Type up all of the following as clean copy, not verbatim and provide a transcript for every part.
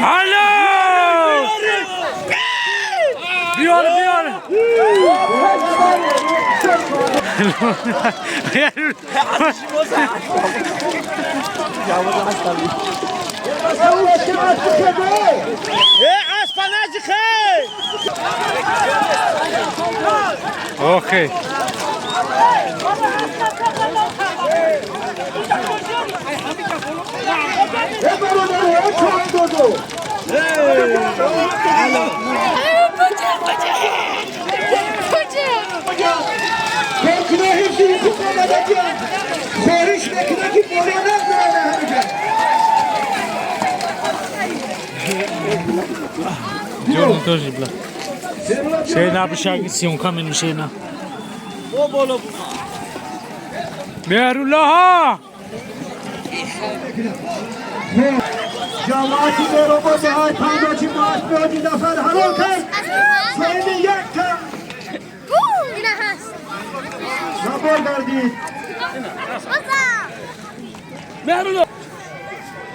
Алло! Биёр, биёр. Окей. مهرالله. جماعتی به های پنداچی باش بیادی نفر هلال کرد سایده یک تا نبار گردید. مهرالله.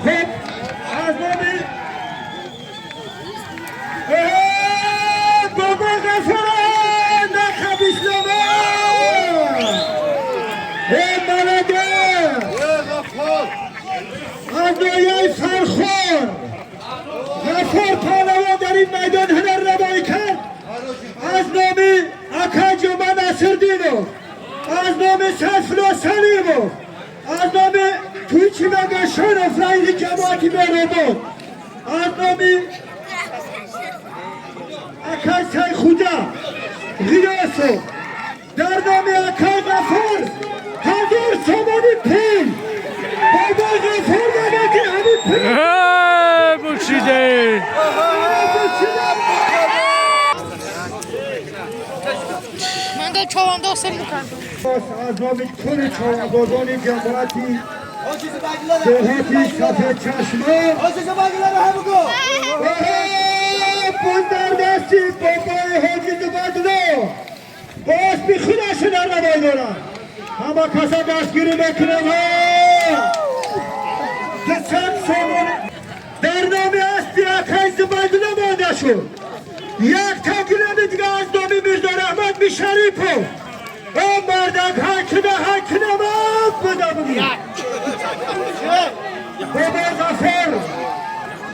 خب از نامی بابا غفران نخب اسلامه ای ملده از نایه فرخور غفار پهلوان در این میدان هنر نمایی کرد. از نامی اکا جمعه نصردینو، از نام سفلا سلیمو، از نام تویچی مگشانوف رئیس جماعتی مهرآباد، از نام اکای سیخوده غیاسو، در نام اکای غفار 1000 سومانی پول. بابا غفار نمکی همین پول. بوشیده. من دا چهارده سال میکردم. از نام کل چهارندازان جماعتی دهاتی سفید چشمه بندر دستی بابای حاجی زبدلو باز بی خودش در نمای دارن. همه کسا دستگیری میکنن ها 200 سومون در نام اسبی اکای زبدلو مانده شد. یک تگیره دیگه از نام میرزا رحمت میشریپو او مردک حکنه حکنه من بوده بگیر. بابا غفار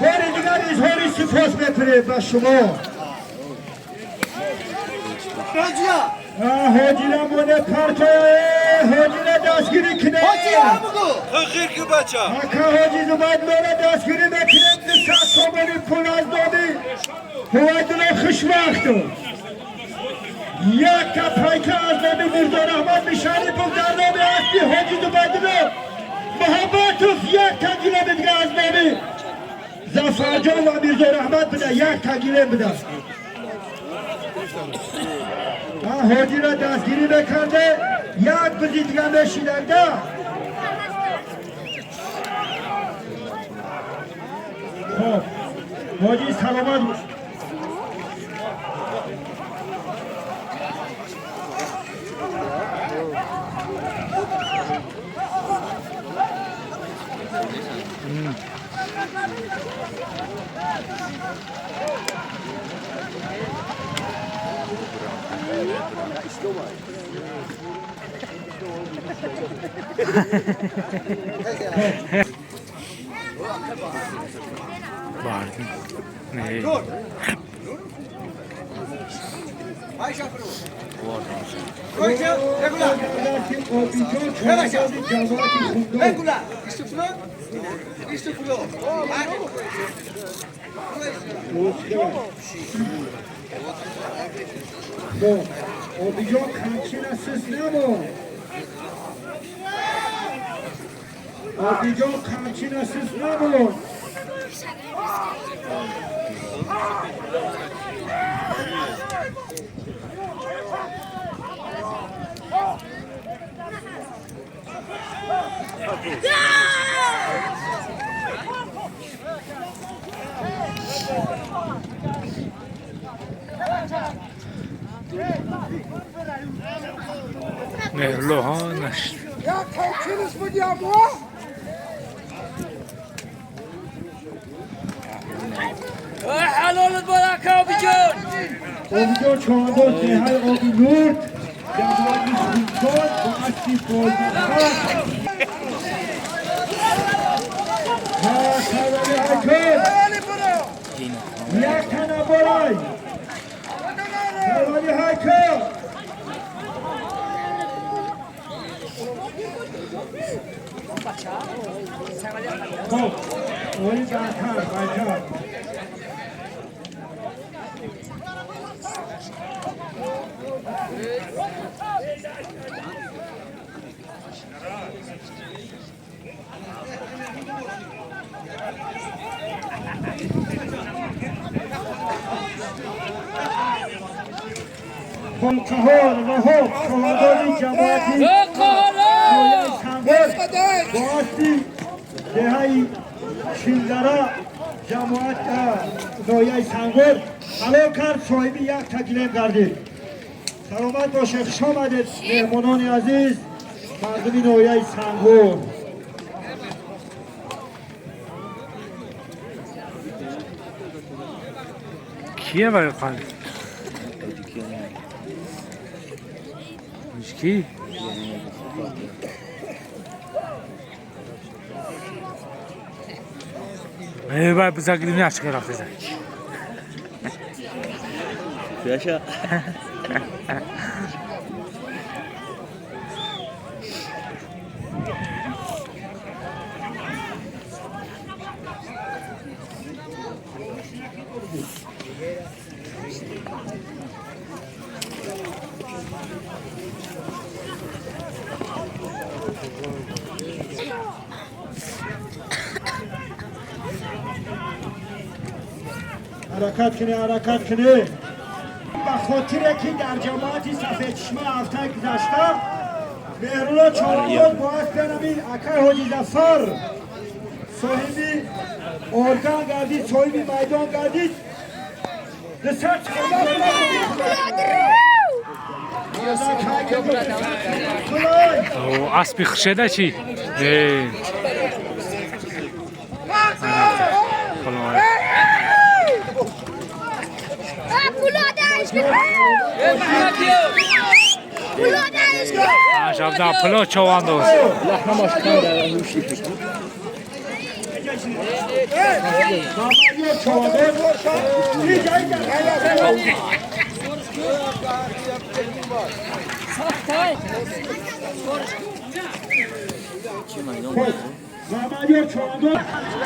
بار دیگر اظهار سپاس میکنیم به شما. حاجی نمونه پرتای حاجی را دستگیری کنه. اکا حاجی زبدلو را دستگیری میکنیم. 200 سومانی پول از نامی هویدالله خوشوقت. یک تا پیکه از نامی میرزا رحمت میشریپوف در نام اسبی حاجی زبدلو محبتوف یک تا گیره دیگه از نامی ظفرجان و میرزا رحمت بده. یک تا گیره بده. حاجی را دستگیری بکنده یک بزی دیگه میشیننده. خب حاجی سلامت باش. Ne? آبیجان خمچین سس نمون. آبیجان خمچین سس نمون. Меҳрулло нашт. Обиҷон човандоз деҳаи Оби Нур, ҷамоати Хунтон бо аспи болмақад. Сарвари ҳаким як тана борай. Сарвари ҳаким хоб оли бартар бартар. Қаҳор Ваҳоб, човандози ҷамоати ноҳияи Сангвор бо аспи деҳаи Шилдара, ҷамоат ноҳияи Сангвор ҳалол кард, соҳиби як та гилем гардид. Саломат бошед, хуш омадед, меҳмонони азиз, мардуми ноҳияи Сангвор. Кие вай қал? Ки? Эй, вай биза гилем яшқа рафтеса. Yaşa. Ҳаракат кунӣ, ҳаракат кунӣ. Ба хотире ки дар ҷамоати Сафедчишма ҳафтаи гузашта Меҳрулло човандоз бо аспи ҳамин акай Ҳоҷи Зафар соҳиби орган гардид, соҳиби майдон гардид. Дусад Аспи хуршеда чӣ? Ажабда пуло човандоз.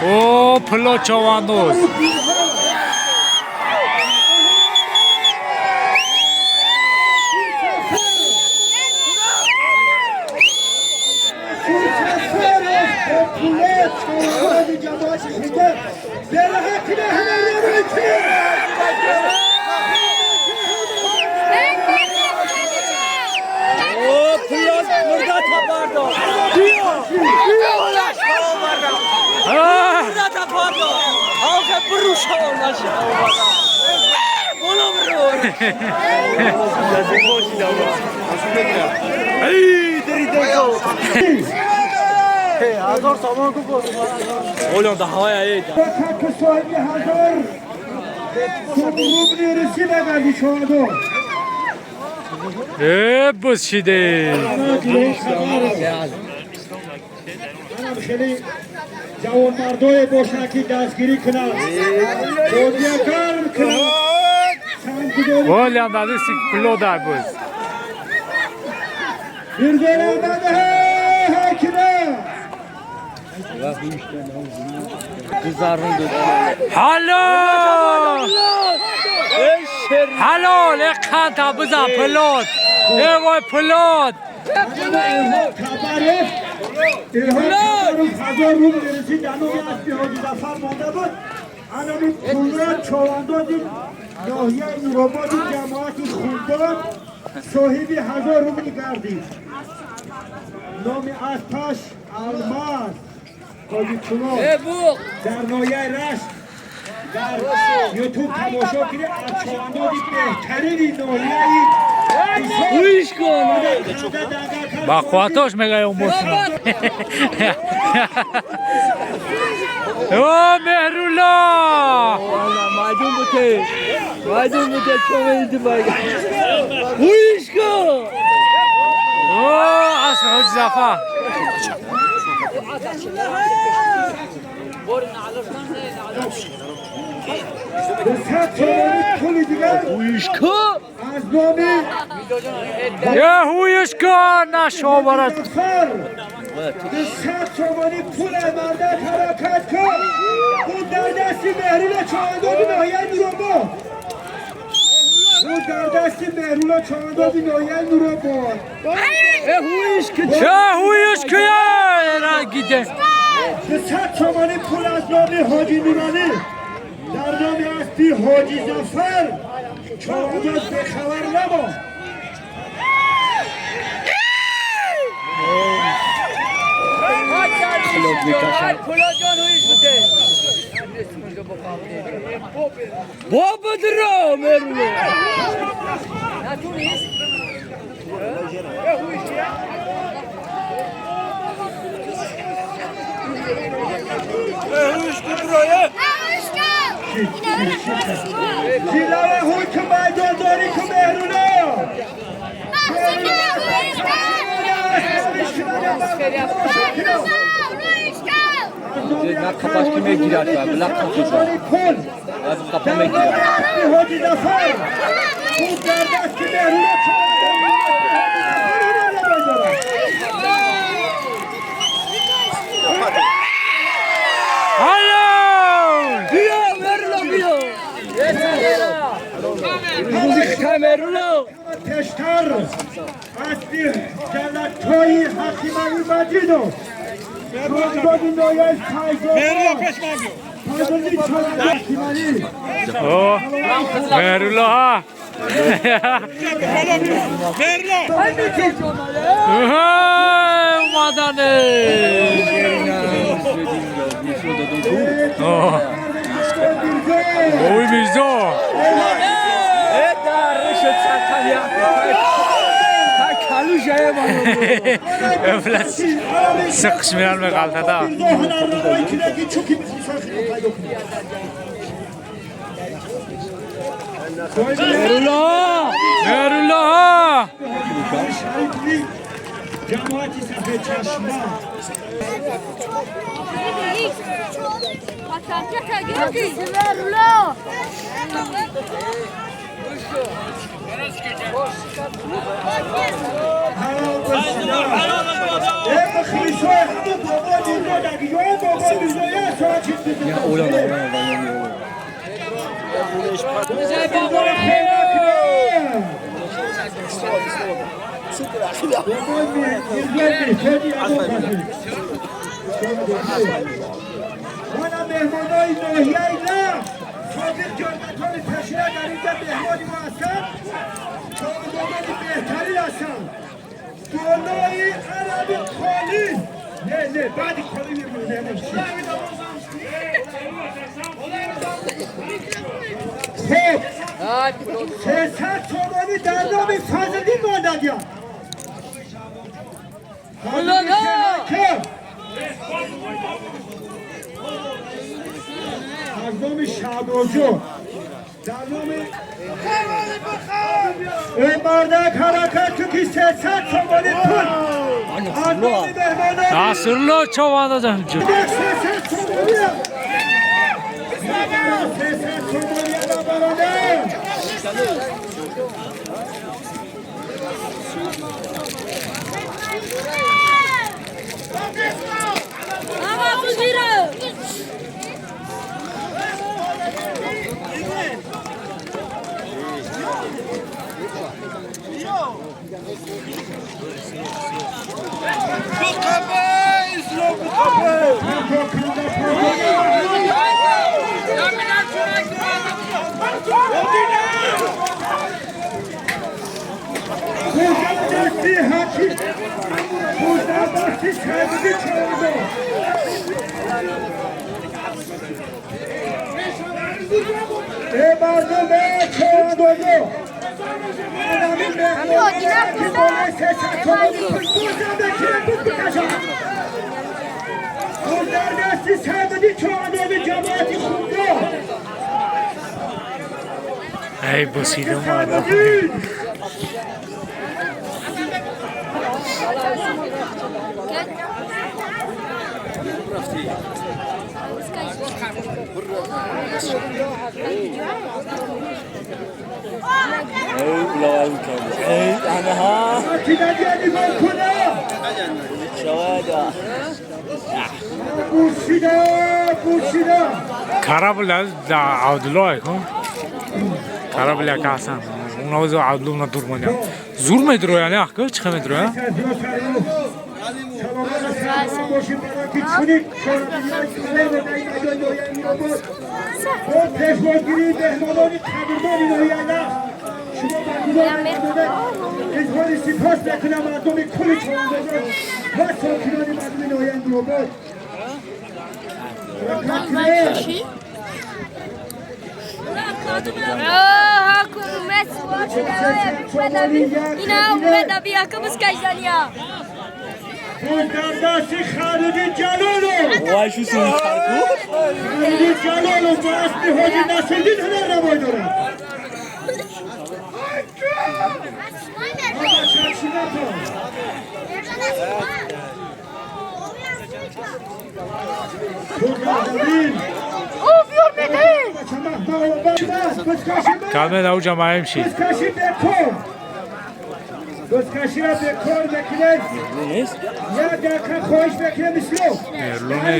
О, пуло човандоз. Соҳиби ҳазор рубли русӣ багарди човандоз. Э, буз шиде. Манам хеле ҷавонмардое бошанд, ки дастгирӣ кунанд, бозия гарм кунанд. Волям дадиси пуло дар буз. Мирзоаҳмад ҳакима. Ҳалол! Ҳалол, э қанта бизан пулод. Э вой пулод. Кабарев Илҳом Кабаров ҳазор рубл русӣ дар номи аспи Ҳоҷи Зафар монда буд. Анами пулод човандози ноҳияи Нурободи ҷамоати Хундон соҳиби ҳазор рубл гардид. Номи аспаш Алмаз Ҳоҷи Пулод. Дар ноҳияи Рашт дар Ютуб тамошо кунед, аз човандози беҳтарини ноҳияи Ба қувватош мегаём бошна. О, Меҳрулло! Майдон буте. Майдон буте, чомеди баг. Уишко! О, асби Ҳоҷи Зафар. Уишко! Аз номи Е, ҳуишко, нашобарат. Зафар 200 сомонӣ пул мардак ҳаракат кун. Пул дар дасти Меҳрулло чавандози ноҳияи Нуробод. Пул дар дасти Меҳрулло чавандози ноҳияи Нуробод. Э, ҳуишко! Е, ҳуишко, е, гиде. 200 сомонӣ пул аз номи Ҳоҷи Нуронӣ дар номи аспи Ҳоҷи Зафар. Чавандоз бехабар набод. Бо бидро, Мерулло! Ҷилава ҳукм майдондорӣ ку, Меҳрулло. На қапаш ки мегирад, била қаписа. Пул Аз қапа мегирад. Ҳоҷи Зафар. Пул дар дасти Меҳрулло чавандози дорад. Алло! Биё, Мерулло, биё! Мерулло! Пештар аспи ҷаннатҳои Ҳакималӣ Маҷидов, чавандози ноҳияи Файзобод, Файзоди Ҳакималӣ. О, Меҳрулло, ҳа. Омадане. Ой, Мирзо. Э, дарышо чакал як. Та калушае мано. Эфлас. Сиқш меян меғалтада. Мирзо ҳунарнамоӣ кунад, ки чӯки мисоқиро пайдо кунад. Мерулло! Меҳрулло, ҳа. Шарифли ҷамоати Сафедчашма. Я олан, олан, олан, олан. Мана меҳмонои ноҳияи Лам, собиқ ҷорбатони пешина, дар инҷа меҳмони мо ҳастанд. Чорбадони беҳтарин ҳастанд. Болои араби қолин, не, не, баъди қолин меҳмон. Хоб, 300 сомонӣ дар номи Фазлиддин мондадиям. Фазлиддин аз номи Шаҳбозҷон дар номи эй мардак ҳаракат кун, ки 300 сомонӣ пул аз номи меҳмонони Насрулло чавандозам. 300 сомонӣ, 300 сомонӣ бародар. Дасти ҳаким, дар дасти Сайбуди чавандоз. Э, мардум, э, чавандозо. Эй, босидам адам. Карабля Абдуллоҳ ку? Карабля касан. Уна Абдуллоҳ на дур моня. Зур медроя не ахка чӣ медроя? Камера уҷа маем шид. Мерлоне.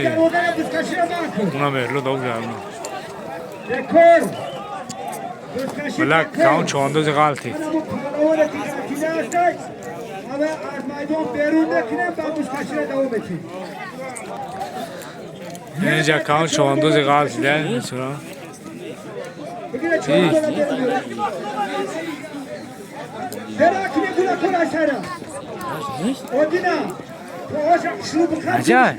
Уна мерло да уҷа. Вала каун чондози ғалти. Инҷа каун чондози ғалти да мисура. Аҷай.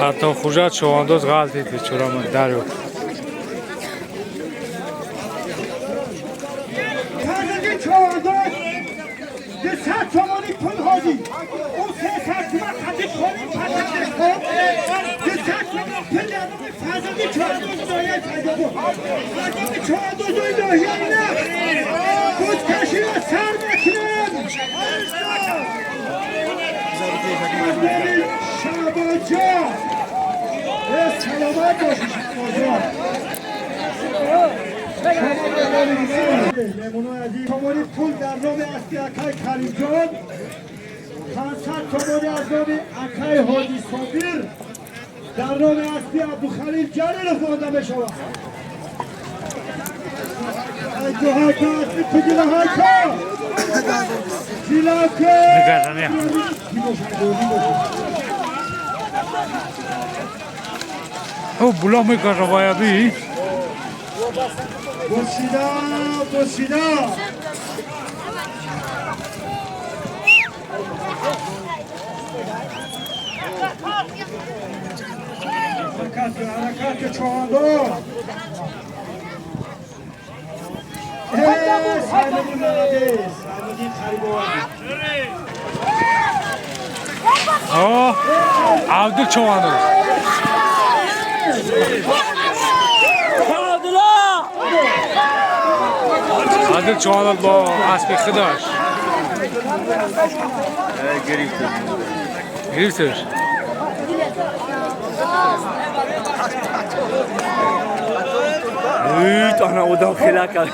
Ҳатто хужа човандоз ғалтид бечора дарё. О, була мекажа ваяби. Босида. Ҳаракат ки човандоз. Саймудин молодец. Саймудин қариб овард. О, Абдул човандоз. Абдулла! Абдул човандоз бо аспи худаш. Гирифташ. Ит, ана одам хела кард.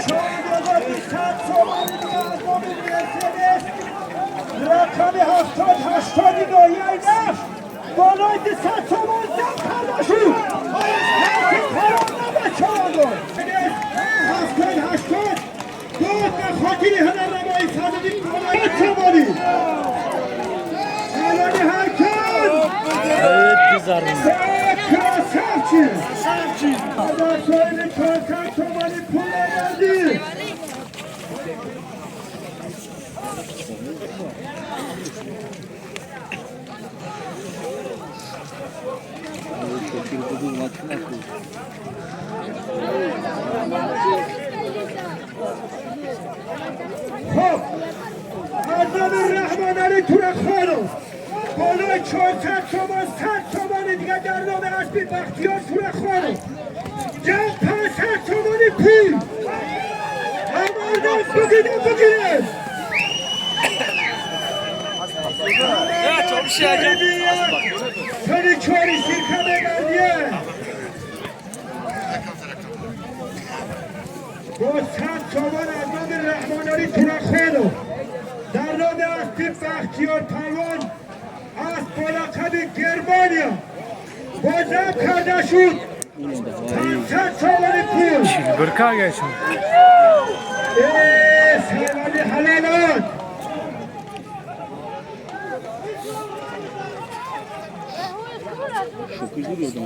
Човандоза 200 сомонӣ дига аз номи Мерседес рақами 70-80 ноҳияи Нафт болои 200 сомон зам карда шуд. Қарор набад човандоз. 70-80 дод ба хотири ҳунарнамои Фазлиддин болои сомонӣ. Алони ҳаркан! Красавчик! Соҳиби 400 сомонӣ пул овардӣ. Хоб, аз номи Раҳмоналӣ Турахонов болои 400 сомон 100 сомони дига дар номи аспи Бахтиёр Турахонов ҷамъ 500 сомони пул. Амардон бигирем, бигирем. Сани чори сирка мегардие. Бо 100 сомон аз номи Раҳмоналӣ Турахонов дар номи аспи Бахтиёр Палвон асп бо лақаби Германия бозам карда шуд 500 сомони пул. Бирка гашт. Э, савали ҳалолот.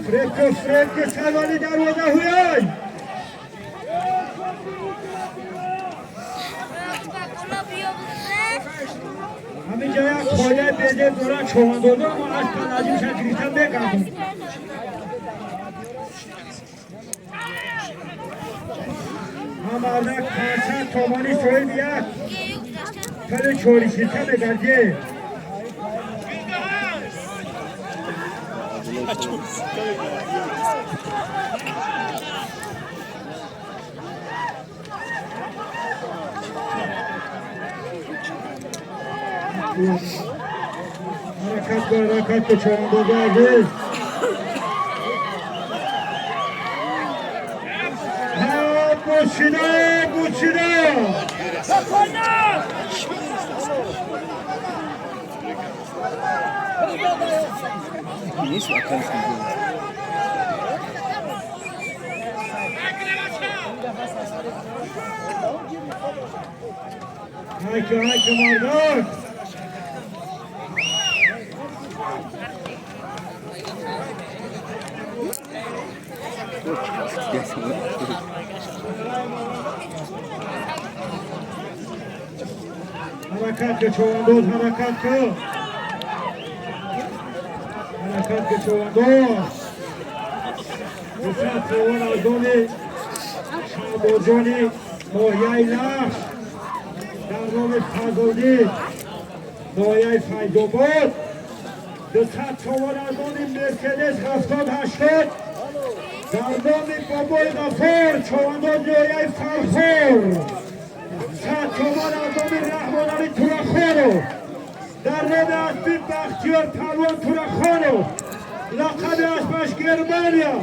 Фребко, фребко, савали дарвоза ҳуяй. Ҳаминҷа як хонаи безеб дорад човандозо, мо аспа наҷимша гирифта мегардем. Ҳамардак 500 сомонӣ соҳиби як тали чори сирка мегардие. Ҳаракат кун, ҳаракат кун, човандозо азиз. Ҳа, бушида, бушида. Нест акански. Ҳайка, ҳайка, мардак. Ҳаракат ки човандоз, ҳаракат ки. Ҳаракат ки човандоз. 200 сомон аз номи Шаҳбозҷони ноҳияи Лахш дар номи Фазлиддин ноҳияи Файзобод 200 сомон аз номи Мерседес 70-80 дар номи Бобои Ғафур човандоз ноҳияи Фархор 100 сомон аз номи Раҳмоналӣ Турахонов дар номи аспи Бахтиёр Палвон Турахонов лақаби аспаш Германия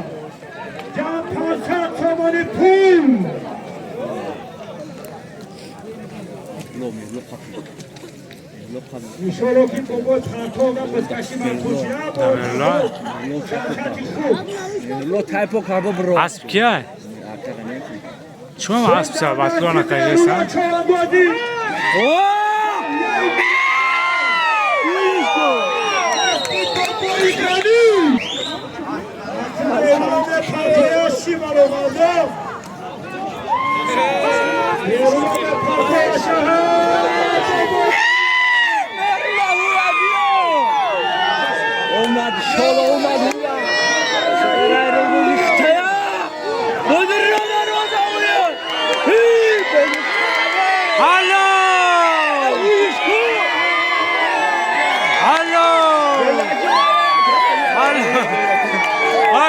ҷамъ 500 сомони пул. Иншоалло ки бобо партова бузкашӣ бархӯшида шаркати хуб. Ло тайпо карбо бро. Асп кия? Чум асп са батло накажеса? Човандозӣ. О! Бобои Ғанӣ. Партояши бароварда. Берун партояша. Омад, шола омад.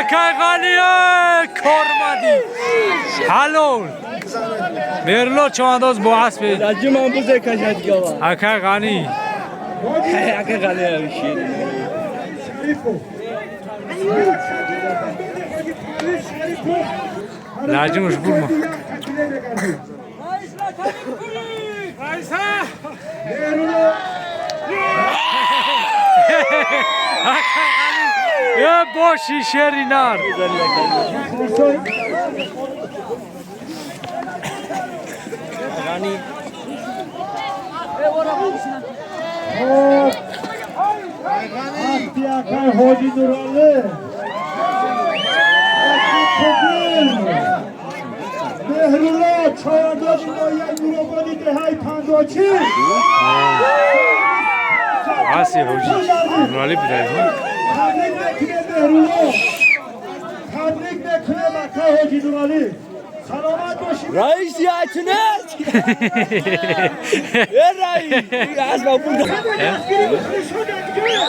Акай Ғани, кормадӣ ҳалол. Мерло чавандоз бо аспи Раҷимам бузе кашад гава. Акай Ғанӣ. Акай Ғани шир. Шарипов. Шарипов. Лаҷимуш бурма. Меҳрулло. Е, боши, шери нар. Ғани. Аспи акай Ҳоҷи Нуралӣ. Аспи Қизил. Меҳрулло чавандози ноҳияи Нурободи деҳаи Панҷочӣ. Аси Ҳоҷи Нуралӣ будай. Табрик мекунем, Меҳрулло. Табрик мекунем, акай Ҳоҷи Нуралӣ. Саломат бошед. Раис ячнет. Э, раис, аз ма бурда. Дастгирӣ мухлисон якҷоя.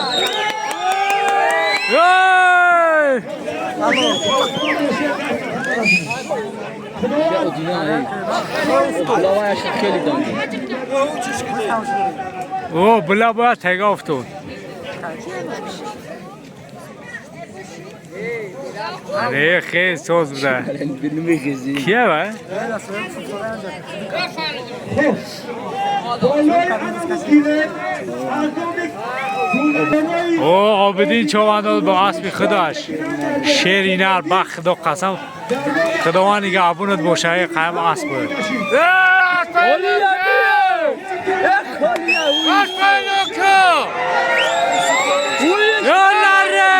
Ей! Лаваяш хеле дон. О, була бояд тега уфтод. Не, хел соз буда. Намехези. Кия ва? Болои анаму гилем мардуми гулборои. О, Обидин чавандоз бо аспи худаш шери нар. Ба Худо қасам, Худованд нигаҳбонат боша. Е, қаям асп. Холия. Э, холия. Ё наре!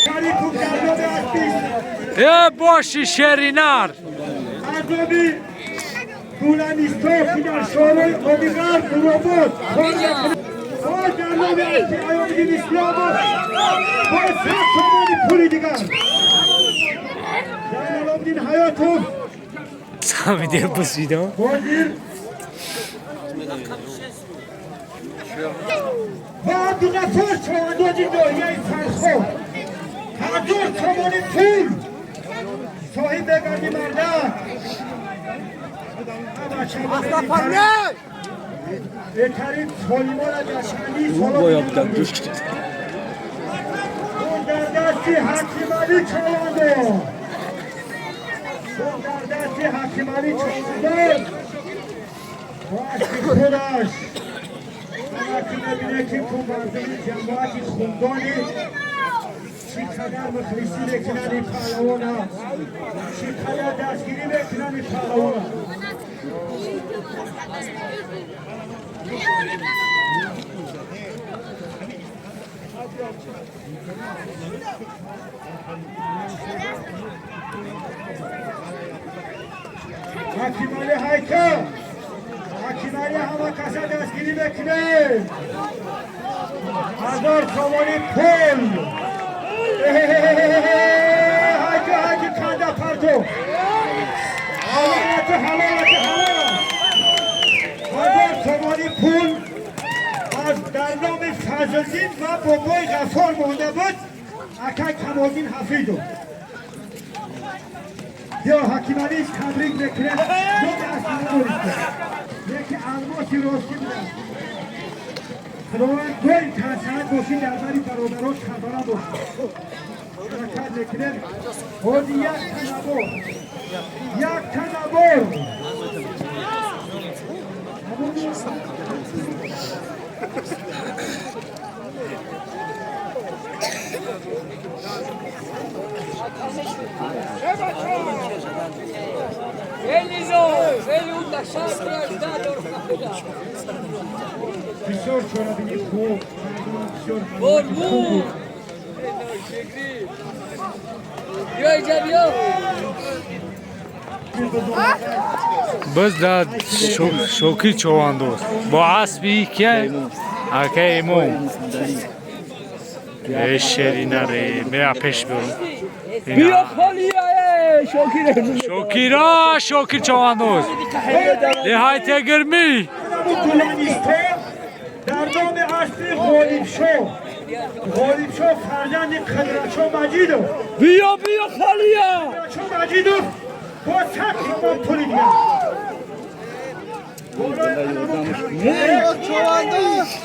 Шарипов дар номи аспи Е, боши, шери нар. мардуми гуланисто, ки дар шӯрои Обиғар, Нуробод кор мекунад, бо дар номи аспи Аёмиддин Исломов бо 100 сомони пули дигар Зайналобиддин Ҳаётов. Самиде бусидо. Ҳозир ва Абдуғаффор чавандози ноҳияи Фархор 1000 сомони пул соҳиб мегарди. Мардак беҳтарин солимона дар чандин соло. Боя будам ҷӯш. Дар дасти Ҳакималӣ чавандоз, дар дасти Ҳакималӣ чавандоз бо аспи худаш. Ҳамаки мебине, ки ку мардуми ҷамоати Хундони чӣ қадар мухлисӣ мекунанд ин паҳлавона, чӣ қадар дастгирӣ мекунанд ин паҳлавона. Ҳакималӣ ҳайка, Ҳакималӣ, ҳама каса дастгирӣ мекунем. 1000 сомони пул. Ҳайка, ҳайки, канда парту. Ҳалолату, ҳалолату, ҳалол. 1000 сомони пул аз дар номи Фазлдин ва бобои Ғаффор монда буд акай Камолдин Ҳафизов. Ё Ҳакималӣ, табрик мекунем. Номи аслида яки алмоси ростӣ буданд. Худованд доим тансаҳат бошӣ, дар бари бародарош хабара бошӣ. Ҳаракат мекунем. Ҳозир як танабор, як танабор. Бисёр чорабини хуб, мардумам бисёр ҳаловати хуб буд. Бیا اینجا بیا. Боз дар Шокир човандоз бо аспи кия, акай Имом. Э, шери наре, меа пеш бурум. بیا خالیا شاکر. Шокира, Шокир човандоз деҳаи Тегирмӣ. Гуланисто дар номи аспи Ғолибшо, Ғолибшо фарзанди Қудратшо Маҷидов. Биё, биё, холия. Қудратшо Маҷидов бо 100 сомон пули дигар. Болои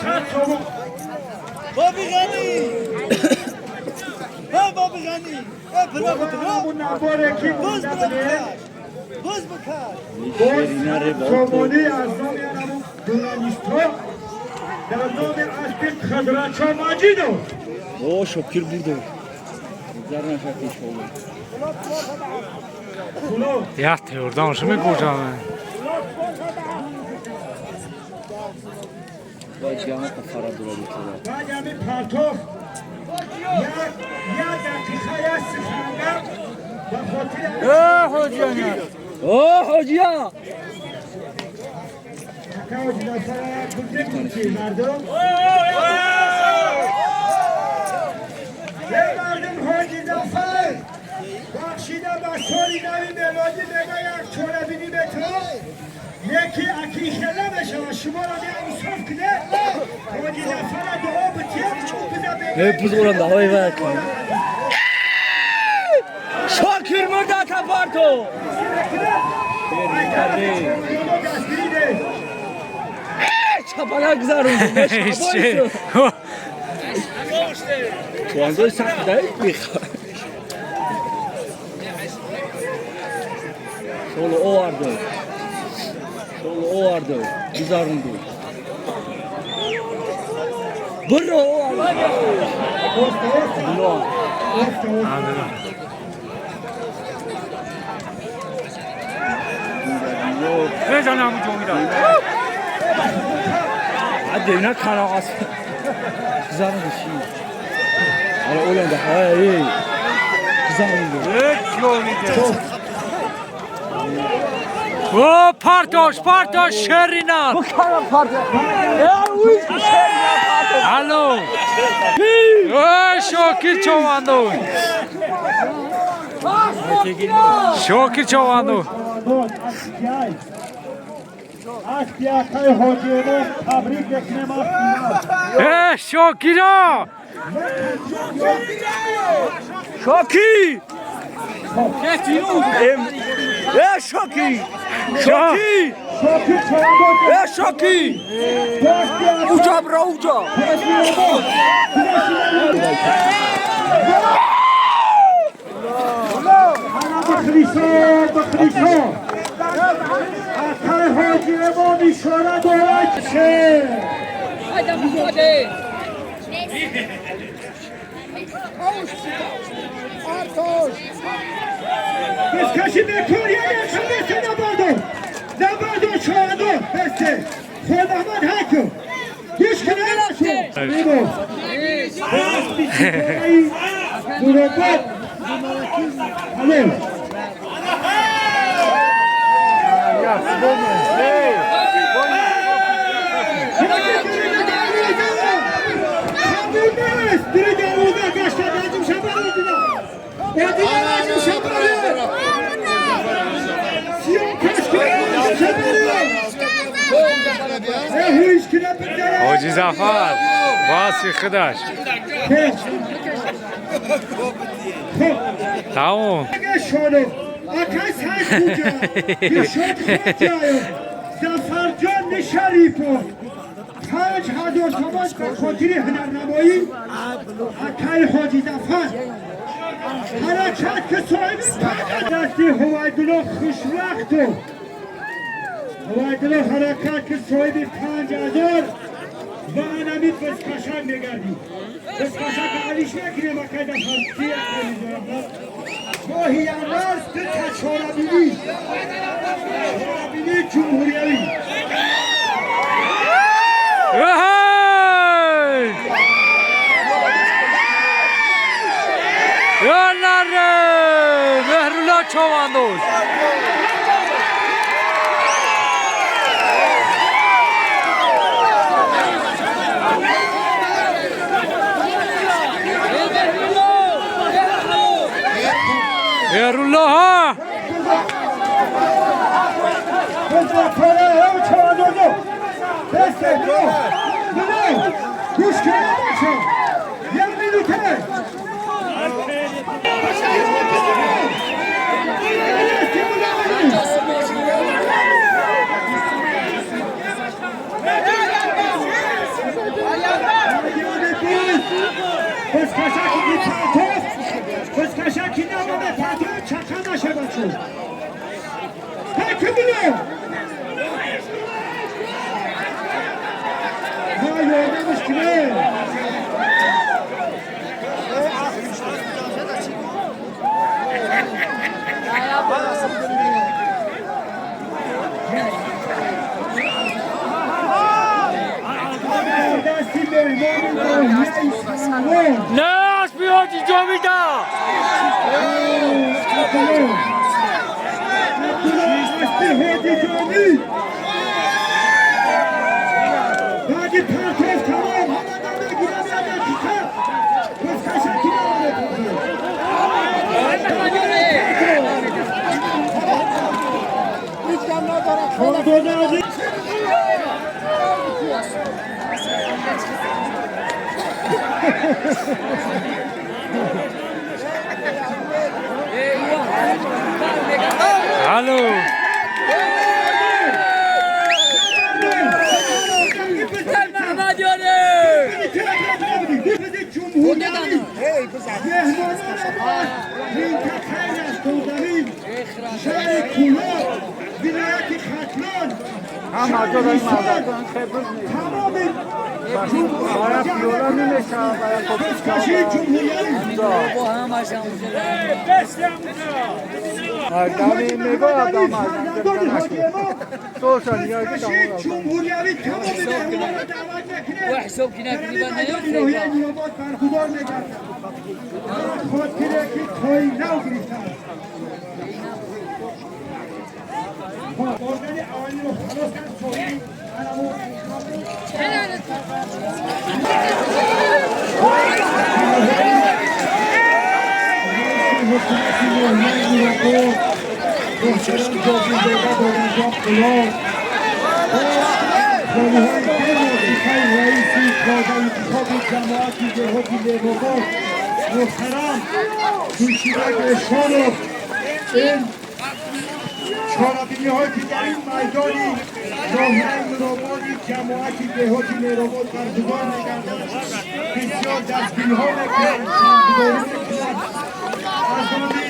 100 сомон. Бобӣ Ғанӣ! Ҳа, Бобӣ Ғанӣ! Э, бира, бира! Ҳамун наборе ки Боз монда бира. буде. Боз бикар! Боз 100 сомонӣ аз номи ҳамун журналистҳо дар номи аспи Қудратшо Маҷидов. О, Шокир бурду. Зар нашад, иншоалло. Пуло. Як ёрдамаш мекӯшам. Вай ҷама фара дура битора. Баъд ҳамин партоф як дақиқа як сухангап ба хотири Э, ҳоҷияна. О, ҳоҷия. Ака Ҳоҷи Зафар, гуфте ки мардум, е мардум, Ҳоҷи Зафар бахшида ба соли нави мелодӣ мега як чорабинӣ метавон яки акихела мешавад, шуморо инсоф куне, Ҳоҷи Зафара дуо битиҳ. Э, бузуранда, ҳой вай. Шокир мурда тапарто. Дастгирӣ деҳ. Чапана гузаронду. Чувандои сахт дай бих. Шолу оварду. Шолу оварду. Гузаронду. Бурро оварду. Було. Андра. Безан ҳамун ҷомида. Ҳадде на карағас. Гузаронду чӣ? Ала оланда ҳай. Гузаронду. Ҷомида. О, партош, партош, шерина. Букара парта. Э, уйс шерина парта. Алло. О, Шокир чованду. Шокир чованду. Аспи акаи Ҳоҷиемон табрик мекунем, аспи. Э, Шокиро. Шоки! Э, Шоки! Шоки! Шокир човандоз. Э, Шоки! Уҷа бро, уҷа! Ҳоҷиемон. Бахлисо, бахлисо. Акаи Ҳоҷиемон ишора дорад ше. Бескаши бекор, як якша бесе, набардор. Набардор, човандоз, бесе. Худамад ҳакм. Гӯш кунед шо. Аспи ситораи Нуробод. Алло. Biri darvoza gashta, Najim Shabarov dina. Одина Najim Shabarov. Сиём кашки Najim Shabarov. Э, ҳеҷ кина бигзара. Ҳоҷи Зафар. Баси худаш. Хоб. Хоб. Тамом. Шонов. Акай Сайд Хуҷа. Дилшод Хоҷаев. Зафарҷон Шарипов. 5000 сомон ба хотири ҳунарнамоӣ акаи Ҳоҷи Зафар. Ҳаракат ки соҳиби дасти Ҳувайдулло хушвақту. Ҳувайдулло, ҳаракат ки соҳиби 5000 ва анами бизкашак мегардӣ. Бизкашак алиш мекунем, акай Зафар. Ки акай мизорам? Моҳи январ ду та чорабинии ҷумҳуриявӣ. Эй! Ё наре! Меҳрулло човандоз. Меҳрулло ҳа! Бизакора ҳам човандозо. Бесе, ду, ду, Гӯш кунед, бача, як минута. Бузкашаки намода патоф чақа наша, бачо. Ҳакимулло ма ёрдамаш кунед. Дасти меҳмони ноҳияи Сангвор. Не, аспи ҳоҷи Ҷовида. Абдулло, Абдулло, аспи ҳоҷи Ҷомид. Баъди партоф тамом ҳама намегирам, як дақиқа. Бузкашаки намода. Чордода азиз. Алло. Мамадёне. ҷумҳуриявӣ меҳмонони мо минтақаи Растозамин, шаҳри Кӯлоб, вилояти Хатлон, шаҳри Ҳисор, тамоми бузкашии ҷумҳуриявӣ. Фарзандони ҳоҷиемо бузкашии ҷумҳуриявӣ тамоми меҳмононро даъват мекунем. Дар ҳамин майдони ноҳияи Нуробод баргузор мегардад. Хотире ки тои нав гирифтааст. Органи аввалиро халос кард соҳиби анамо. Ҳукумати ноҳияи Нуробод муҳтарам Ҷобирзода Бобоҷон Қулов бо холиҳои бевоситаи раиси интихоби ҷамоати деҳоти Меҳробод муҳтарам Гулширак Эшонов ин чорабиниҳое ки дар ин майдони ноҳияи Нурободи ҷамоати деҳоти Меҳробод баргузор мегардад, бисёр дастгириҳо мекунанд, шаҳрдорӣ мекунанд. Аз номи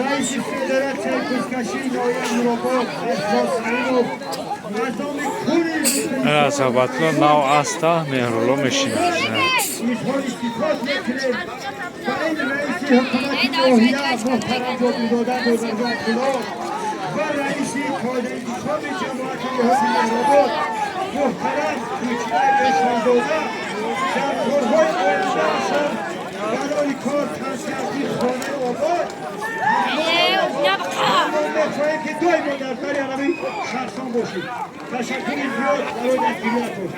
раиси федератсияи бузкашии ноҳияи Нуробод Эҳсос Каримов, аз номи кулли Сабатло нав аста Меҳрулло мешинад. Изҳори сипос мекунем ба ин раиси ҳукумати ноҳия муҳтарам Ҷобирзода Бозарҷон Қулов ва раиси интихоби ҷамоати деҳоти Меҳробод муҳтарам Гулчинак Эшонзода. Дар корҳои ояндаашон барои кор тансиҳати хонаи обод мехоҳем, ки доимо дар бари ҳамин шахсон бошед. Ташаккури зиёд барои дастгириятон.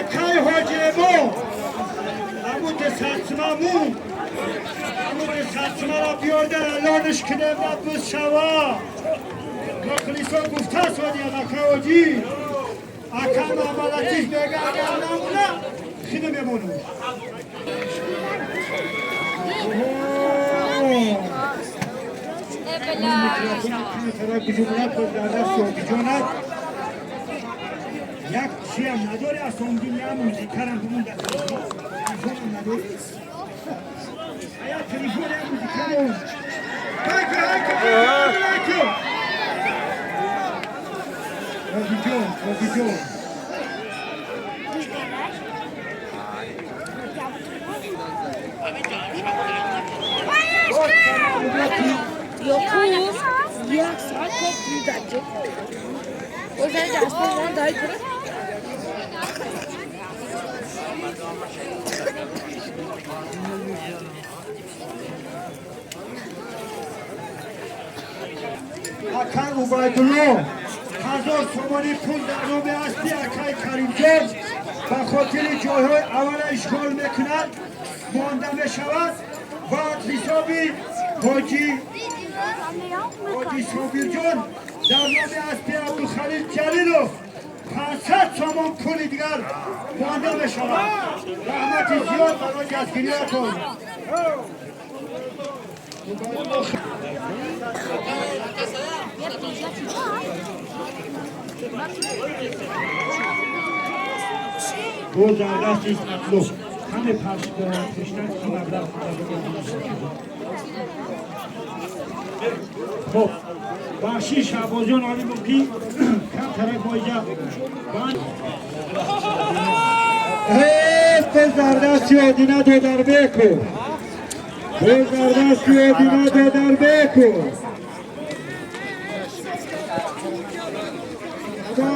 Акай ҳоҷиемо, амуд сатмамун, амуд сатмаро биёрда алонш кунем, набуз шава. Мухлисон гуфтааст, одиям акай ҳоҷӣ, ака Маҳмадатиф мега, агар намуна хида мемонум. Микрофони гуҷумрат дар дасти обиҷонад. Як чиам надори, асомдин я музикарам бумон, дар телефонам надори. Ая телефон, я музикамон. Хайка, хайка, хайка! Обиҷон, Обиҷон. Yo'q, як соат коп даҷо. O'zani jasmon дай кунад. Акай Убайдулло 1000 сомонӣ пул дар номи аспи акай Каримҷон ба хотири ҷойҳои аввала ишғол мекунад, монда мешавад ва аз ҳисоби ҳоҷи Собирҷон дар номи аспи Абдухалил Ҷалилов. 500 сомон пули дигар монда мешавад. Раҳмати зиёд барои дастгириятон. Боз дар дасти Исматлов ҳаме пештар ки маблағ. Хоб, бахши Шаҳбозиён Алимов, ки камтарак боиҷа. Боз дар дасти Одина Додарбеков, боз дар дасти Одина Додарбеков.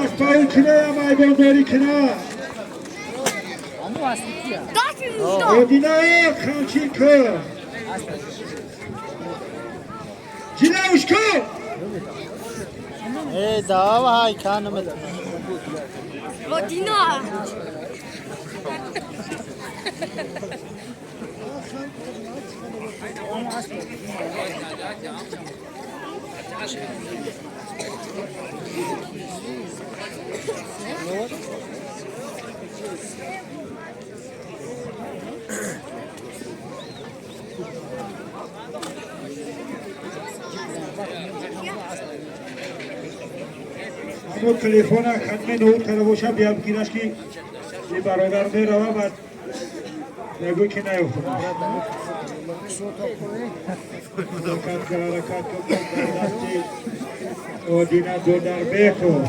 Аспаи кина майдондорӣ кина. Одина қамчин ку, ҷилавш ку. Эй, давай, канамет. Одина. Ҳамо телефона хатме ноу кара боша, биям гираш, ки и бародар мерава, баъд мегӯй, ки наёфтам. Ҳаракат кар, ҳаракат кун. Дар дасти Одина Додарбеков,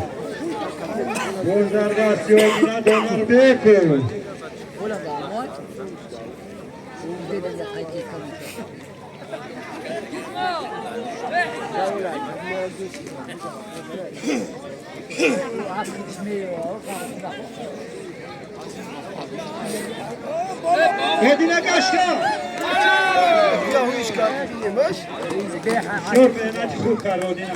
боз дар дасти Одина Додарбеков. Одина гашта. Бисёр меҳнати хуб кард Одина.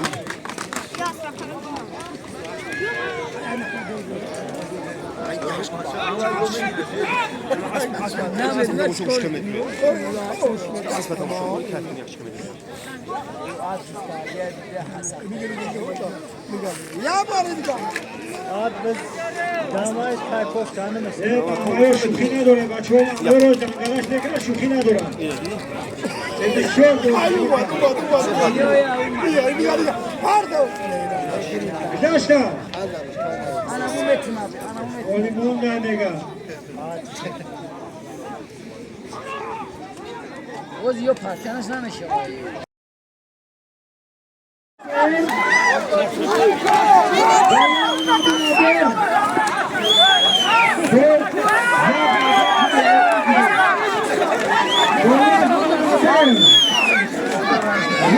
Э, шӯхӣ надорем, бачаҳо, маъморо ҷангалаш мекунад, шӯхӣ надорам. Бисёр гузашта. Оли монда мега. Боз ё партиянаш намешавад.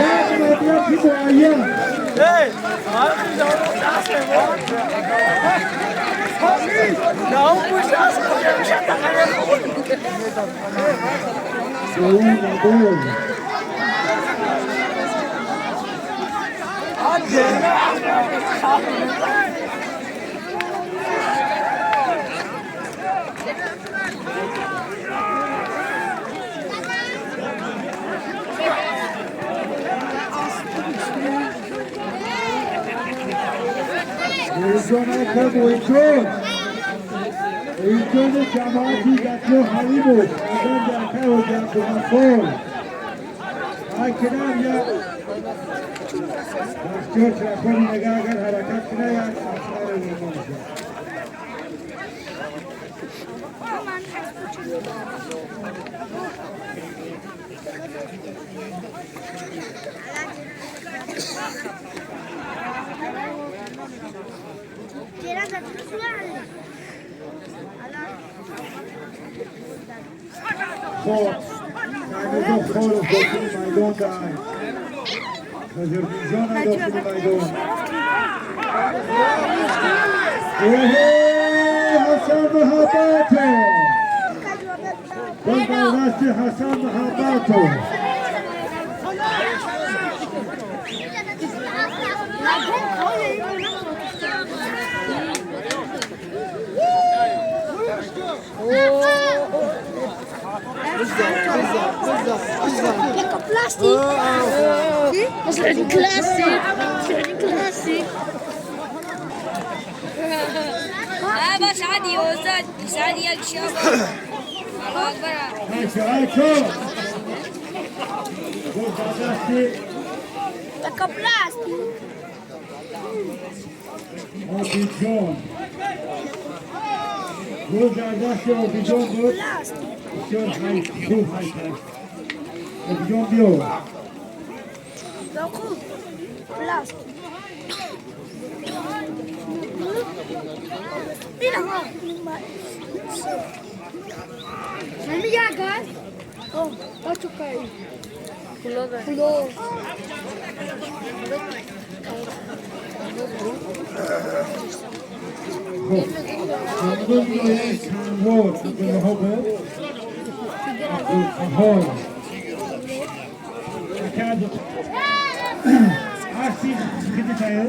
Як маблағи муайян. Дуюм набор. Муҳиҷон ака, Муҳиҷон, Муҳиҷони ҷамоати Гатло Ҳалимов, фарзанди акай Ҳоҷи Абдуғаффор. Ай, як Бахтиёр Чирахони мега, агар ҳаракат куна, як асқаре мо мешавад. Хоб, Таймурҷон Холов дохили майдон дар Хазирдинҷон дохили майдон. Оҳо, Ҳасан Муҳаббатов! Боз дар дасти Ҳасан Муҳаббатов. Plastic. Classic. Classic. شب ساعت 11 ساعت 1 شب. الله اکبر. ایچو ایچو گل در دستی آبیجان. گل در دست آبیجان بود. بسیار خوب حرکت. آبیجان بیا. خب چندم نایه چندوار عبدالله بود عبدالقهار اکد اصلی خیلی تایه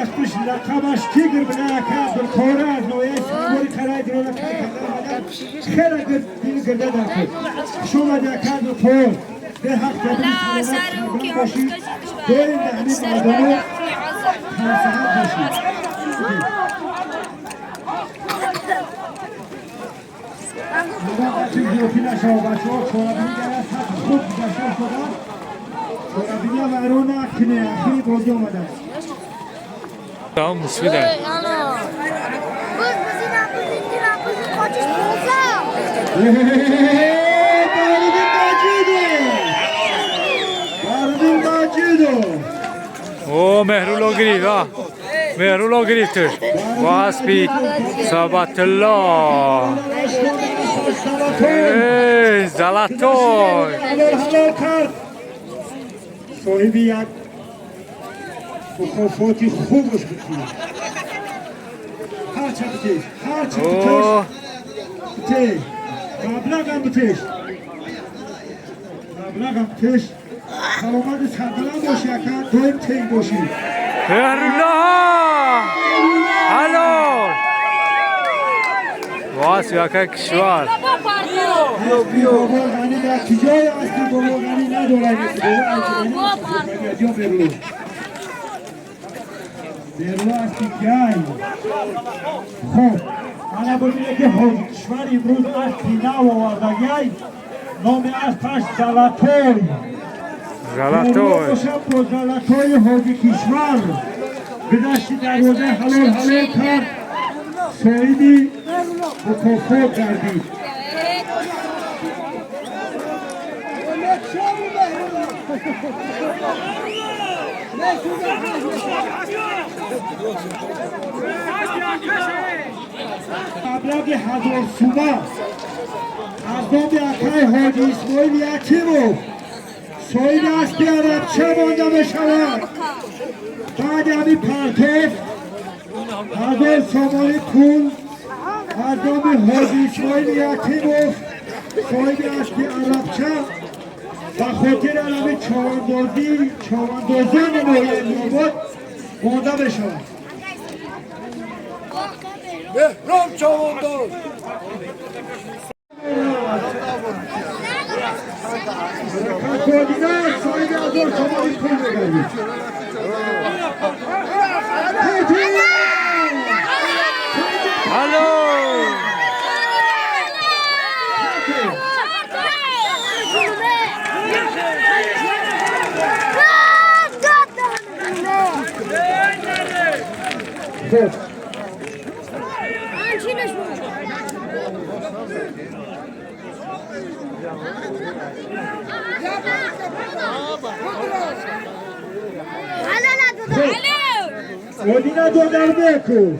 اسبش لقبش تیگر بنا اکد عبدالقهار از نایه چندواری قرای درولا کرده خیلی دل گرده در کرد شما در اکد عبدالقهار به حق لا تبریک سر سلامت باشید داریم در همین مردانه تنصحت باشید. زیادی نشه بچه ها چاربینی در از حد خوب گذشته شدن چاربینی هم رو نکنه اخیری بازی آمده است. Tamam musfiday. Bahriddin Majidov! Bahriddin Majidov! О, Меҳрулло гирифт, а. Меҳрулло гирифтш. Бо аспи Сабатулло. Эй, золотой. ҳалол ҳалол кард. Соҳиби як мукофоти хубаш буд. Ҳарча битеш, ҳарча битеш, О, битеш. Маблағам битеш. Маблағам битеш. Саломати сарбаланд бошӣ ака, доим тенг бошӣ. Меҳрулло! Ҳалол! Бо аспи акай кишвар. Аспи бобо ғанӣ дар киҷое аспи бобо ғанӣ надорад. Бобо ғанӣ берло. Берло аспи гай. Хуб, ана бибинед ки ҳоҷи кишвар имрӯз аспи нав овардагай. Номи аспаш Золотой. Золотой. Бошад бо Золотои ҳоҷи кишвар гузашти дарвоза ҳалол ҳалол кард. Соҳиби мукофот гардид. Маблағи 1000 сума аз номи акай ҳоҷи Исмоил Ятимов соҳиби аспи арабча монда мешавад. Баъди ҳамин партоф 1000 сомонӣ пул аз номи ҳоҷи Исмоил Ятимов соҳиби аспи арабча ба хотири ҳамин човандозӣ човандозони ноҳияи Нуробод монда мешавад. Меҳрон чавандоз. Кодина соҳиби 1000 сомонӣ пул мегардид. Кодина! Ҳалол! Хуб, Одина Додарбеков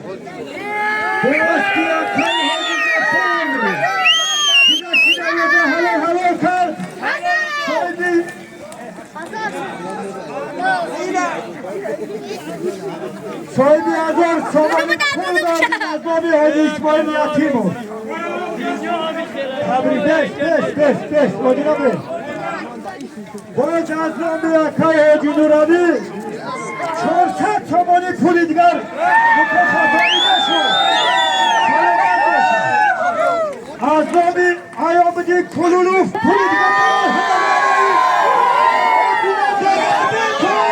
бо аспи акай ҳоҷи Зафар гузашти дарвоза ҳалол ҳалол кард. Соҳиби 1000 сомонӣ пул гардид аз номи ҳоҷи Исмоил Ятимов. Табрик, беш, беш, беш, беш, Одина беш. Боз аз номи акай ҳоҷи Нуралӣ 400 сомонӣ пули дигар мукофотонида шуд. Саломат бошед. Аз номи Аёмиддин Кулулов пули дигар Одина Додарбеков.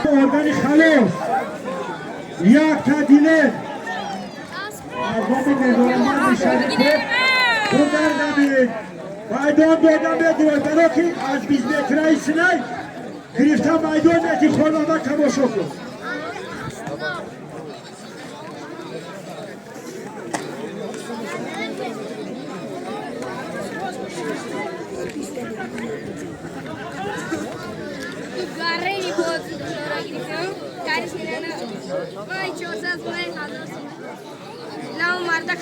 Органи халос як та дилер арбоби мезораманд шарифов бугардамид майдон дода медиҳад, баро ки аз 20 метраи синай гирифта майдон мети. Хонама тамошо кун. Гарени боз гирифтам. Кариш мирана. Вай 400 вай 1000. Нав марда.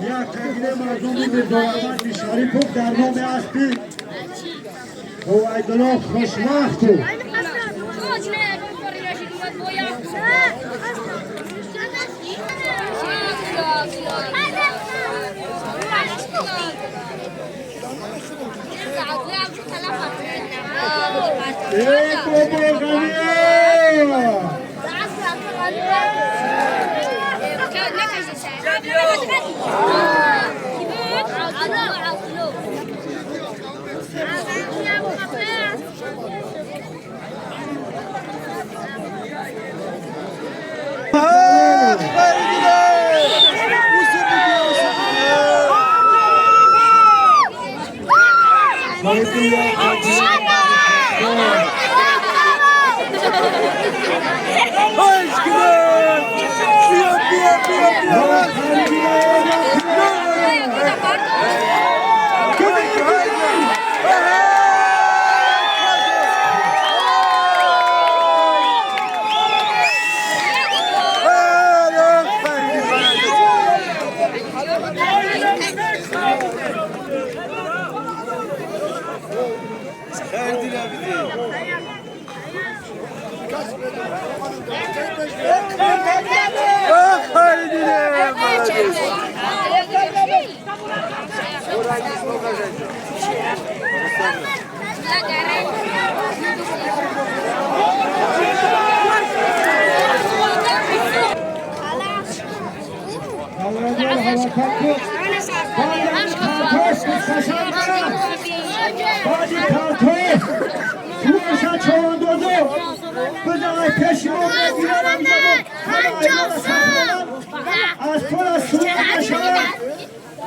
Як тагире мардуми мирзоаҳмад Шарипов дар номи аспи Ҳувайдулло Хушвақту. Э, бобо Ғанӣ! Ҳаракат кун. Баъди партоф, баъди партоф суоша човандозо бизанад, пеши мо мегиранд, ҳама айвона сахмонанд, аз пола сура нашавад,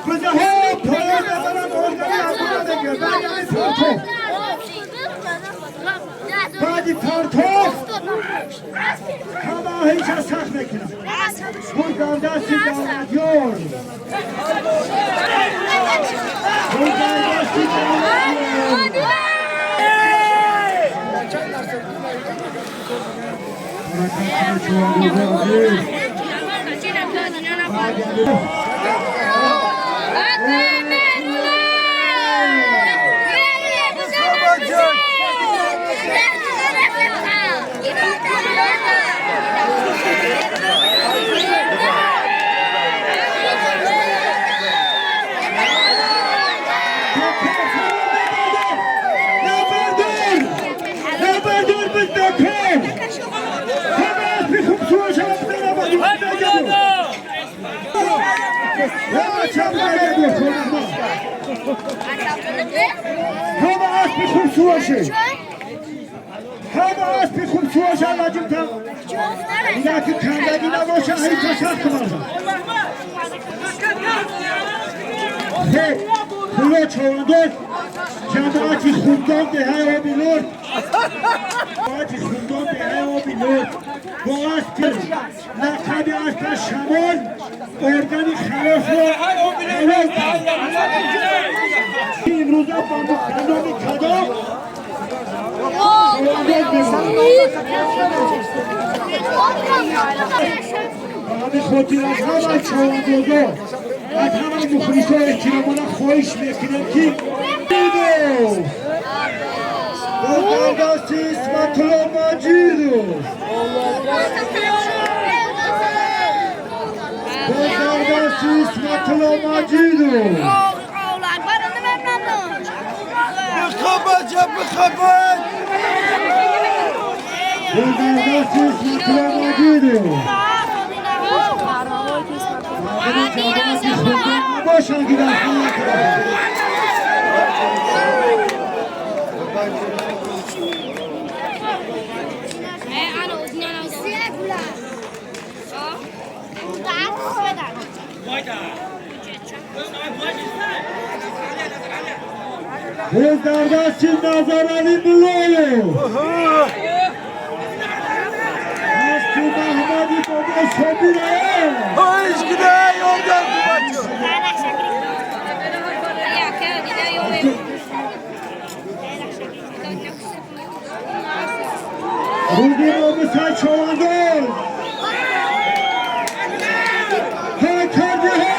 бизаҳо поён мебаранд, органи абуна мегирад. Баъди ҳамин партоф, баъди партоф ҳама ҳеҷа сахт мекунад. Буд дасти Давлатёр, буд дасти Давлатёр. Ҳаракат кунед, човандозо азиз. Баъди ҳамин نبردار، نبردار، بزنکن همه اسبی خوب سوال شما بزنم. همه چم نگه همه اسبی خوب سوال. Ҳама аспи хубсуоша лаҷимта яки кандагӣ набоша, ҳайта сахт марза. Хеб, хуло чавандоз, ҷамоати Хундон, деҳаи Оби Лор, ҷамоати Хундон, деҳаи Оби Лор, бо аспи лақаби аспа Шамол органи халосро ҳалол кард. Имрӯза ба номи кадом чавандоз мемонад? Ба ҳамин хотир аз ҳама чавандозо, аз ҳама мухлисо эҳтиромона хоҳиш мекунем, ки бо дардасти Исматулло Маҷидов, бо дардасти Исматулло Маҷидов. بخبت بخبت. Бо дардасти Исматулло Маҷидов. Мардуми ҷамоати Хундон набошанд, ки дар ҳама тараф. Боз дар дасти Назаралӣ Муллоев ҳасту Маҳмади бобо Собираев. Hoş gider yoldan kubatçı. Рӯзи номусай чавандоз, ҳай кардиҳо!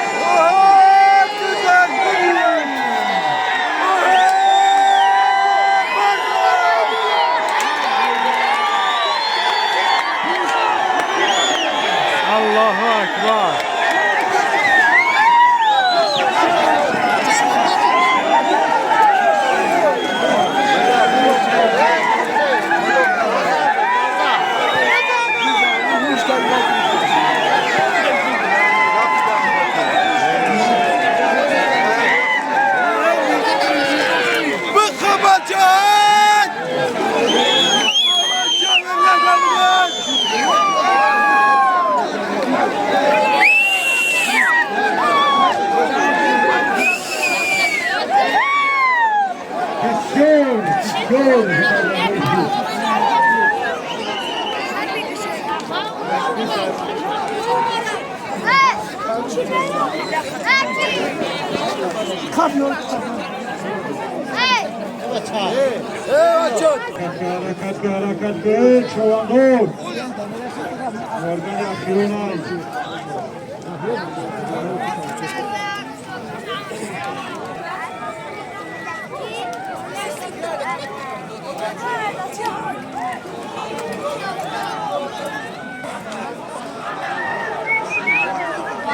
Güzel geliyor. Аллоҳу акбар! بخبت. Бисёр бисёр. Ҳаракат, ҳаракат, чавандоз, органи ахирона.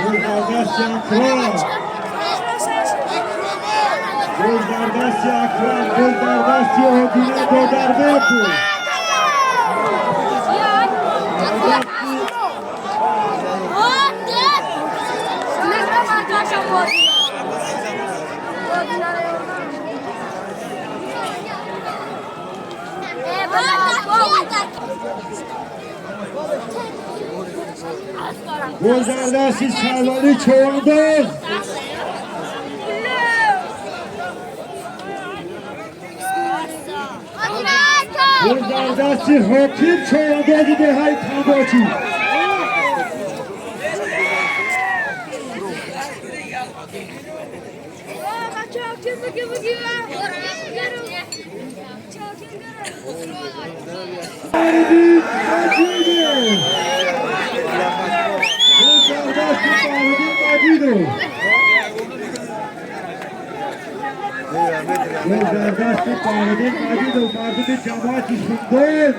Гол дар дасти Акрам, гол дар дасти Акрам, гол дар дасти Одина Додарбеков. Гол дар дасти Сарвали чавандоз. Гол дар дасти Ҳоким, чавандози деҳаи Тамбочӣ. Маҷидов, гол дар дасти Баҳриддин Маҷидов, гол дар дасти Баҳриддин Маҷидов. Мардуми ҷамоати Хундон,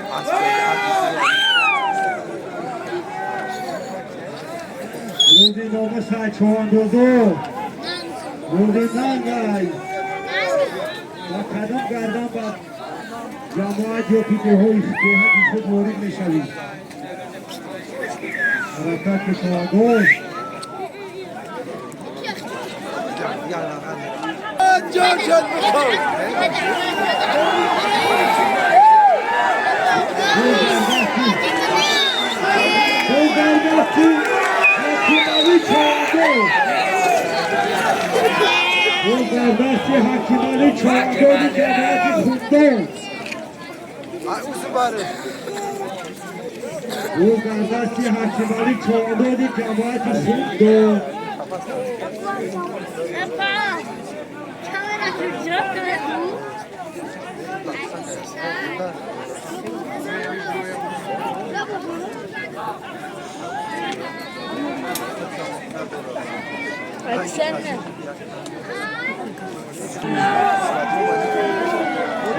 рӯзи номусай чавандозо, рӯзи нангай ва кадом гардан ба ҷамоат ё ки деҳои деҳати худ ворид мешавид. Ҳаракати чавандоз. جان جان بخبت. Гулдардасти Ҳакималӣ чорандози ҷамоати Хундон. Гулдардасти Ҳакималӣ чорандози ҷамоати Хундон.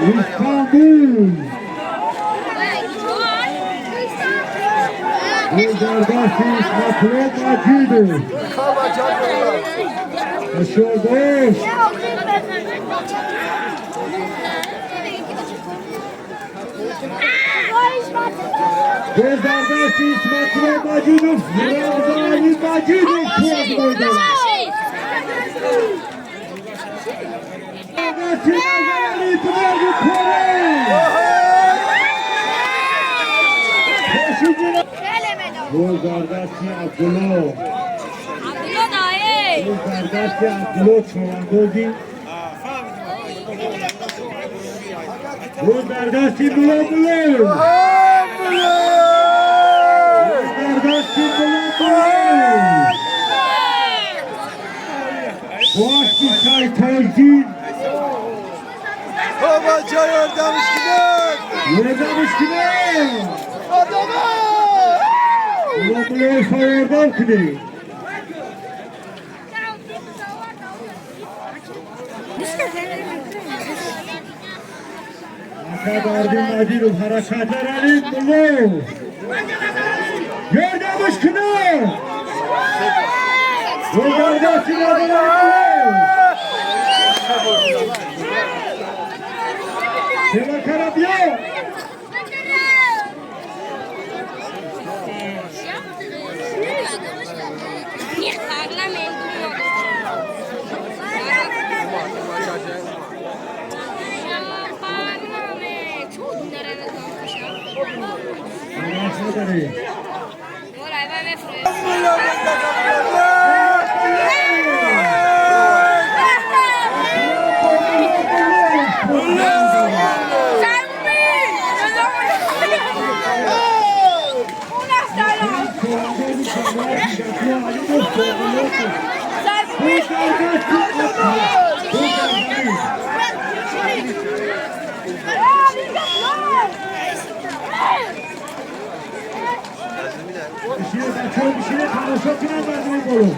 Истанбул. Гулдардасти Исматулло Маҷидов. Шодош. Гулдардасти Исматулло Маҷидов, Рамзани Маҷидов пуазбой дорад. Дасти Назарали бузурги Кора. Гулдардасти Абдулло. Гулдардасти Абдулло чорандози. Гулдардасти Мулло Мулло. Гулдардасти Мулло Мулло. Бошти Шайтоҷдин. Бобаҷон, ёрдамш кунед! Ёрдамш кунед! Мулло Муллоевро ёрдам кунед. Ака Бардин Маҷидов ҳаракат наралид Мулло. Ёрдамш кунед! Гулдардасти Назарали Мулло. Тела биё. Тамошо кунанд мардуми боло.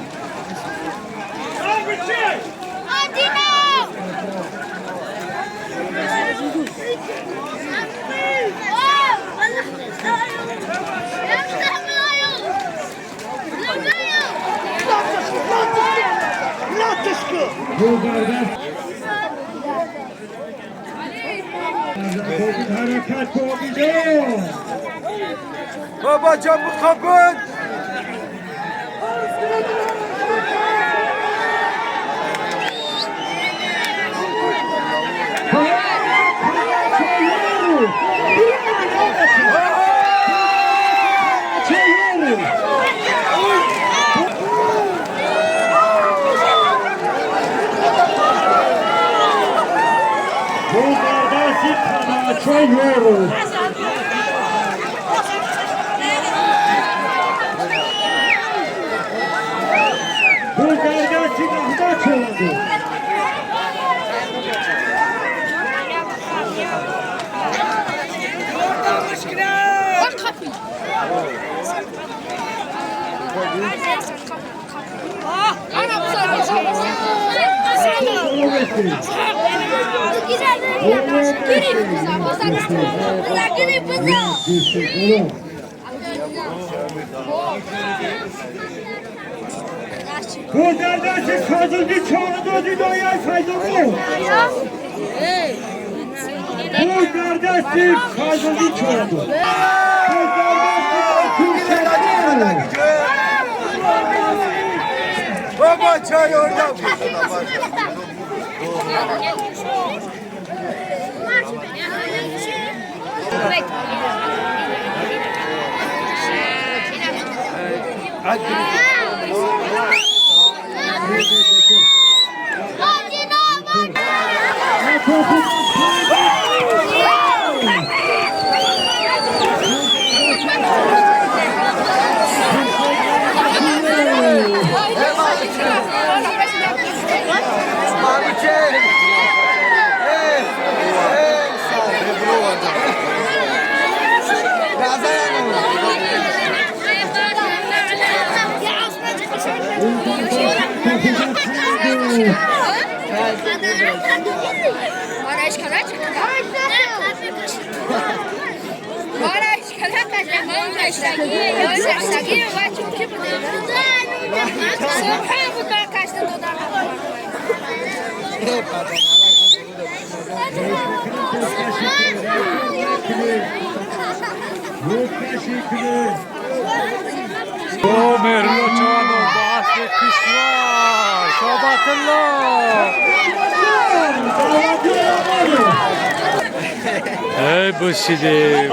Ҳаракат бо Бобаҷон, бихобед! Гулдардасти Қаначо Ёров. Гулдардасти Маҳмад Чоландоз. Гулдардасти Фазлиддин чорандози ноҳияи Файзобод. Гулдардасти Фазлиддин чорандоз. Гулдардасти Батур. Бобаҷон, ёрдам! О, Меҳрулло Чавандоз бо аспи Кишвар Шобатулло. Эй, бусидем.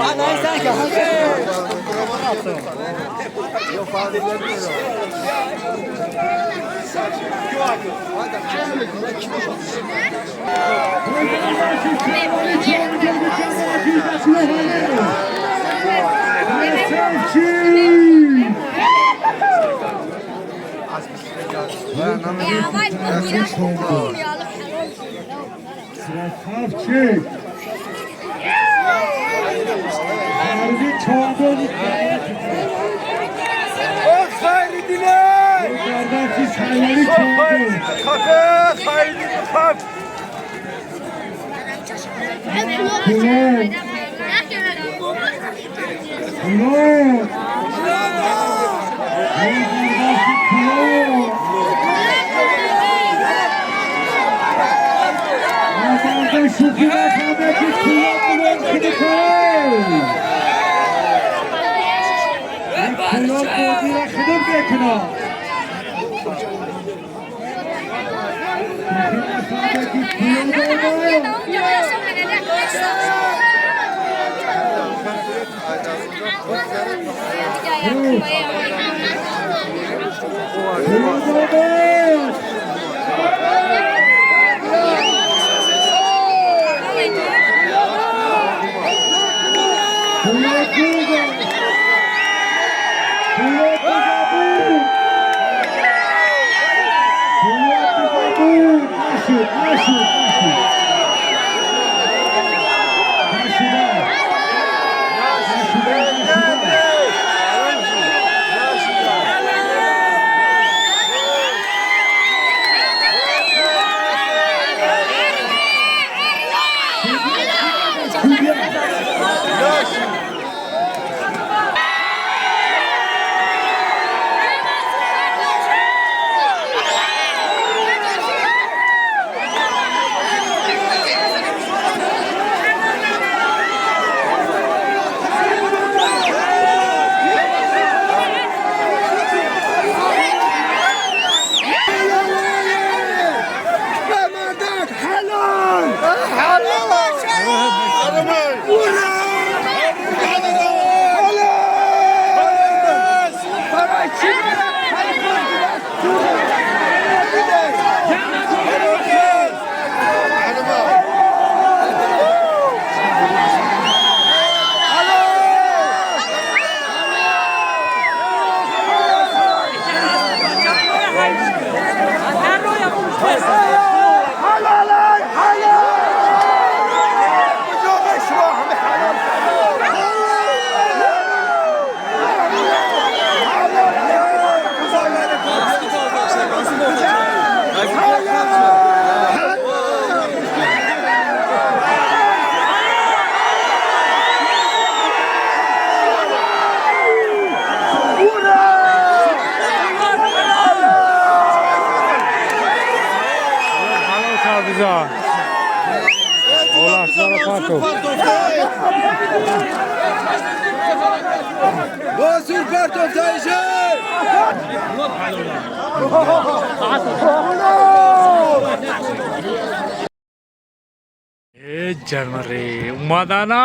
Ҷармаре омадана.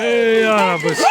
Ey arabası.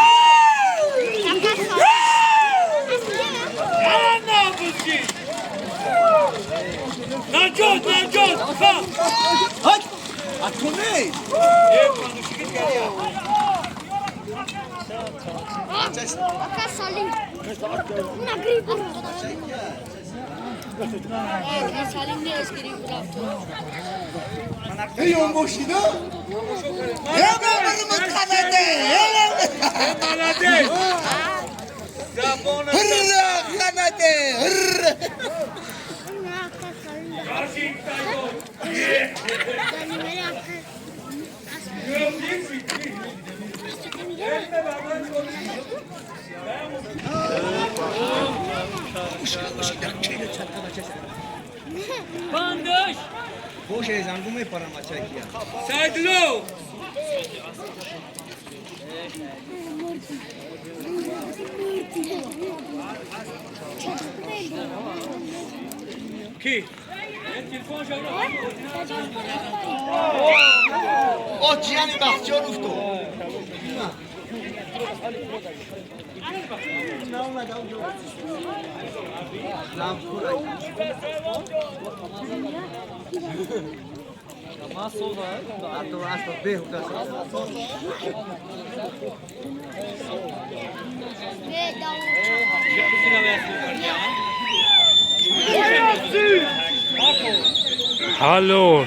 Hallo.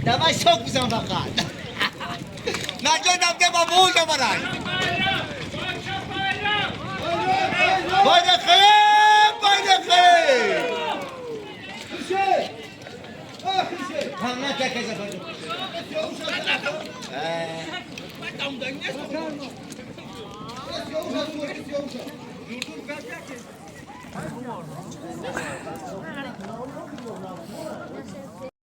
Давай сок бизан фақат. Наҷотам де ба бул барай. Байрақе, байрақе. Ҳама кака